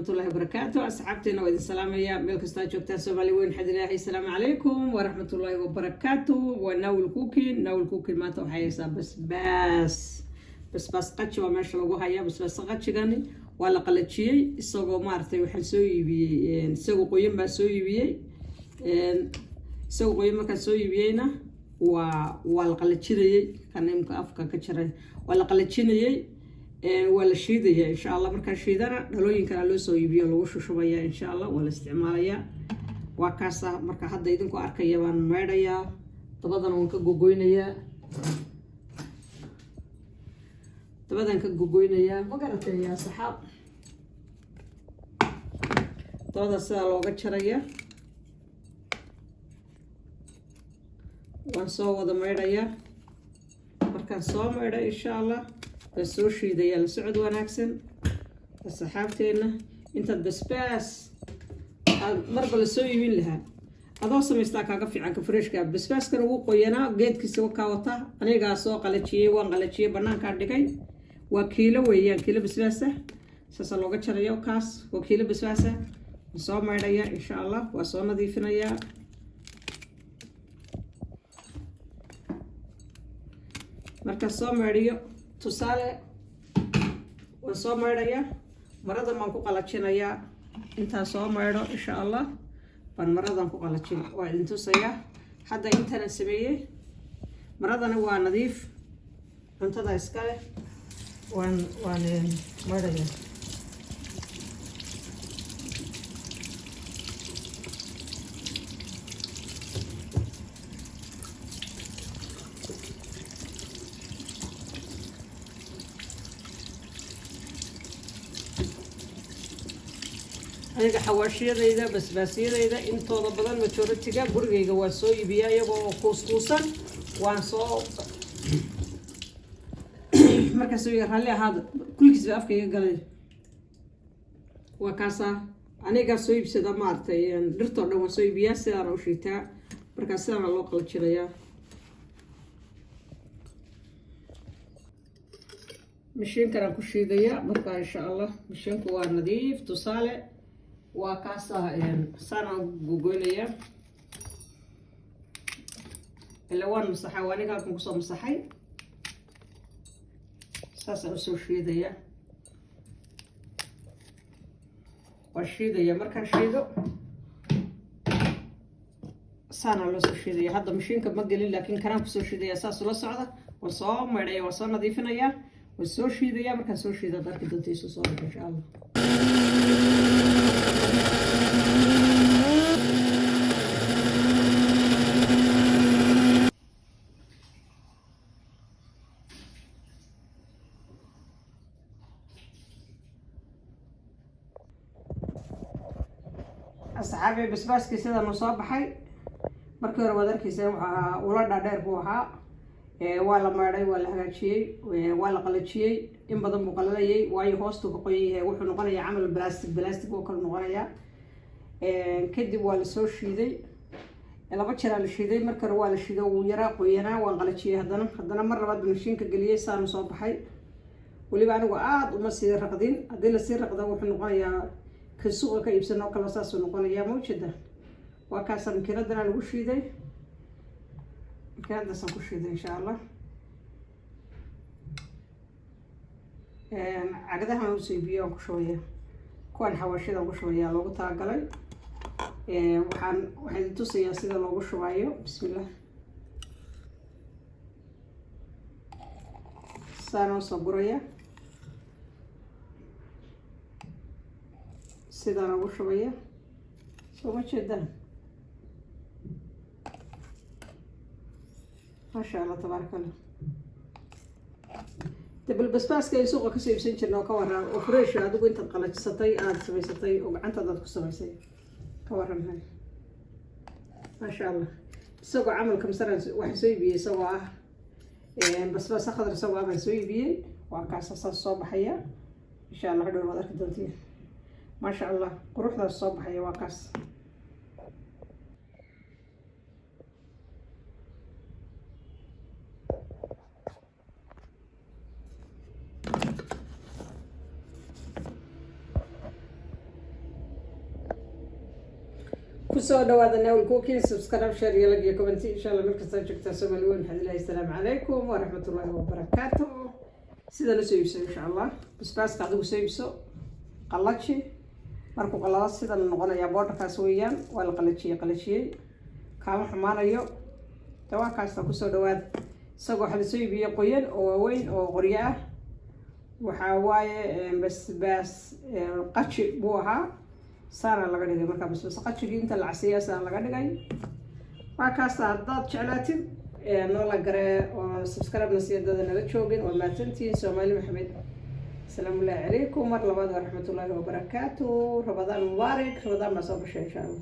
Waraxmatullahi wabarakaatu. Asxaabteena waa idin salaamaya meel kastaa joogtaan, Soomaali weyn xad ilaahay. Asalaamu calaykum waraxmatullaahi wabarakaatu. Waa Naawil Cooking. Naawil Cooking maanta waxay haysaa basbaas, basbaas qaji waa meesha lagu hayaa. Basbaas qajigani waa la qalajiyey, isagoo maaragtay waxaan soo iibiyey isagoo qoyan baa soo iibiyey. Isagoo qoyan markaan soo iibiyeyna waa la qalajinayey. Kan imka afka ka jaray waa la qalajinayey, waa la shiidaya insha Allah. Markaan shiidana dhalooyinkana loo soo iibiyo, lagu shushubaya insha Allah, waa la isticmaalayaa. Waa kaasa. Marka hadda idinku arkaya baan maydhayaa, dabadana waan ka gogoynayaa, dabadan ka gogoynayaa. Ma garatay yaa saxaab? Dabada sidaa looga jaraya. Waan soo wada maydhayaa. Markaan soo maydha insha Allah waan soo shiidayaa. La socod wanaagsan asxaabteena. Intaad basbaas aad marba lasoo iibin lahaa, adoo samaystaa kaaga fiican ka freshka. Basbaaskana wuu qoyanaa, geedkiisa kaa wata. Anigaa soo qalajiyey, waan qalajiyey, banaankaa dhigay. Waa kiilo weeyaan, kiilo basbaasa saasaa looga jarayo. Kaas waa kiilo basbaasa. Waan soo maydhayaa insha Allah, waa soo nadiifinayaa. Markaan soo maydhiyo, tusaale, waan soo maydhayaa, maradan baan ku qalajinayaa. Intaan soo maydho insha Allah baan maradan ku qalajin, waa idin tusayaa. Hadda intanan sameeyey, maradani waa nadiif, cuntada iskale. Waan maydhayaa. Aniga xawaashiyadayda, basbaasyadayda intooda badan, majority-ga gurigayga waa soo iibiyaa iyagoo kuuskuusan. Waan soo markaas raalli ahaada, kulkiis ba afka iga galay. Waa kaasaa, anigaa soo iibsada maaragtay, dhirtoo dhan waan soo iibiyaa, sidaana u shiitaa. Markaa sidaana loo qalajinayaa. Mashiinkanaan ku shiidaya markaa insha Allah. Mashiinku waa nadiif. Tusaale, waa kaasaa, saanaan gogoynayaa. Ila waan masaxay, waa aniga halkan kusoo masaxay, saasaan usoo shiidaya. Waa shiidaya. Markaan shiido saanaa loo soo shiidaya. Hadda mashiinka ma gelin, laakiin kanaan kusoo shiidaya. Saas ula socda. Waan soo maydhaya, waan soo nadiifinayaa, waan soo shiidaya. Markaan soo shiidaad arki doonta isu soo baxo insha Allah. Asxaabi, basbaaskii sidan soo baxay. Markii hore waad arkayseen, wuxuu ahaa ula dhaadheer buu ahaa. Waa la maydhay, waa la hagaajiyey, waa la qalajiyey. In badan buu qalalayay, waayo hoostuu ka qoyan yahay. Wuxuu noqonayaa camal plastic, plastic oo kale noqonayaa. Kadib waa lasoo shiiday, laba jeeraa la shiiday. Marka hore waa la shiiday, wuu yaraa qoyanaa, waan qalajiyey. Haddana mar labaad mashiinka geliyey, saanu soo baxay. Weliba anigu aada uma sii raqdin. Haddii lasii raqdo wuxuu noqonayaa ka suuqa ka iibsan oo kale, saasuu noqonayaa. Ma ujeeda? Waa kaasa. Makiinadana lagu shiiday, makiinadaasaan ku shiiday insha Allah. Cagadahan usoo iibiyo waan ku shubaya, kuwan xawaashidan ku shubayaa loogu talagalay. Waxaan idin tusayaa sida loogu shubayo. Bismillah, saana usoo guraya, sidaan ugu shubaya. Soo ma jeedaan? Maasha Allah, tabaaraka Allah. Dabal basbaaska ay suuqa kasoo iibsan jirna oo ka waran oo fresh, adigu intaad qalajisatay aada samaysatay oo gacantaada aad ku samaysay, ka waran hay? Maasha Allah. Isagoo camalka masalan waxaan soo iibiyey isagoo ah basbaas khadar, isagoo ah baan soo iibiyey. Waa kaasa, saas soo baxaya insha Allah. Hadhow waad arki doontiin. Maasha Allah, quruxdaas soo baxaya waa kaas. Kusoo dhawaada Nawl Cooking. Subscribe, share iyo like iyo comment, insha Allah. Meel kastaa joogtaa, Soomaali weyn, waxaad ilahay. Asalaamu calaykum waraxmatullaahi wabarakaatu. Sida la soo iibso, insha Allah, basbaaska adigu soo iibso, qallaji. Markuu qallalo sidan noqonayaa, powderkaas weeyaan. Waa la qalajiyey, qalajiyey, kaama xumaanayo. Dawaakaasna kusoo dhawaada. Isagoo waxaa lasoo iibiyey qoyan oo waaweyn oo qoryo ah. Waxaa waaye basbaas qaji buu ahaa, saana laga dhigay. Markaa basbaas qajigii inta la casiiya saana laga dhigay. Waa kaasa. Haddaad jeclaatid, noola garee oo subscribe na siiya. Dada nala joogin, waa mahadsantihiin. Soomaali Maxamed, asalaamu ullahi calaykum mar labaad waraxmatullaahi wabarakaatu. Ramadaan mubaarak. Ramadaan baa soo gashay, insha Allah.